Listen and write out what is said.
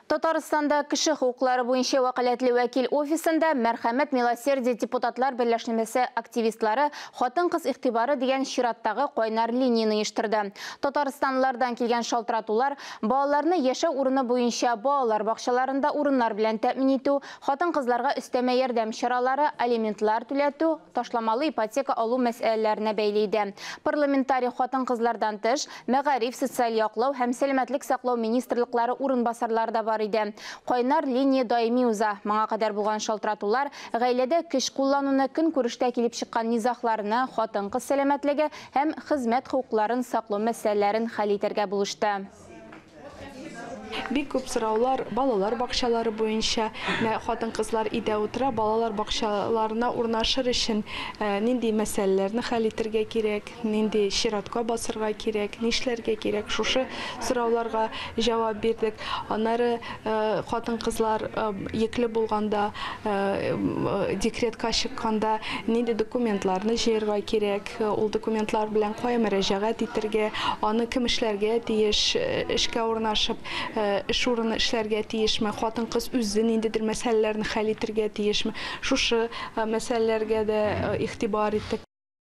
Татарстанда кеше хокуклары буенча вәкаләтле вәкил офисында «Мәрхәмәт милосердие» депутатлар берләшмәсе активистлары «Хатын-кыз игътибары» дигән чираттагы кайнар линияне оештырды. Татарстанлылардан килгән шалтыратулар балаларны яшәү урыны буенча балалар бакчаларында урыннар белән тәэмин итү, хатын-кызларга өстәмә ярдәм чаралары, алиментлар түләтү, ташламалы ипотека алу мәсьәләләренә бәйле иде. Парламентарий хатын-кызлардан тыш, мәгариф, социаль яклау һәм сәламәтлек саклау министрлыклары урынбасарлары да бар иде. Кайнар линия даими уза. Моңа кадәр булган шалтыратулар гаиләдә көч куллануны, көнкүрештә килеп чыккан низагларны, хатын-кыз сәламәтлеге һәм хезмәт хокукларын саклау мәсьәләләрен хәл итәргә булышты. Бик күп сораулар балалар бакчалары буенча. Менә хатын-кызлар өйдә утыра, балалар бакчаларына урнашыр өчен нинди мәсьәләләрне хәл итәргә кирәк, нинди чиратка басырга кирәк, нишләргә кирәк, шушы сорауларга җавап бирдек. Аннары хатын-кызлар йөкле булганда, декретка чыкканда нинди документларны җыярга кирәк, ул документлар белән кая мөрәҗәгать итәргә, аны кем эшләргә тиеш, эшкә урнашып, эш урыны эшләргә тиешме, хатын-кыз үзе ниндидер мәсьәләләрне хәл итәргә тиешме, шушы мәсьәләләргә дә игътибар иттек.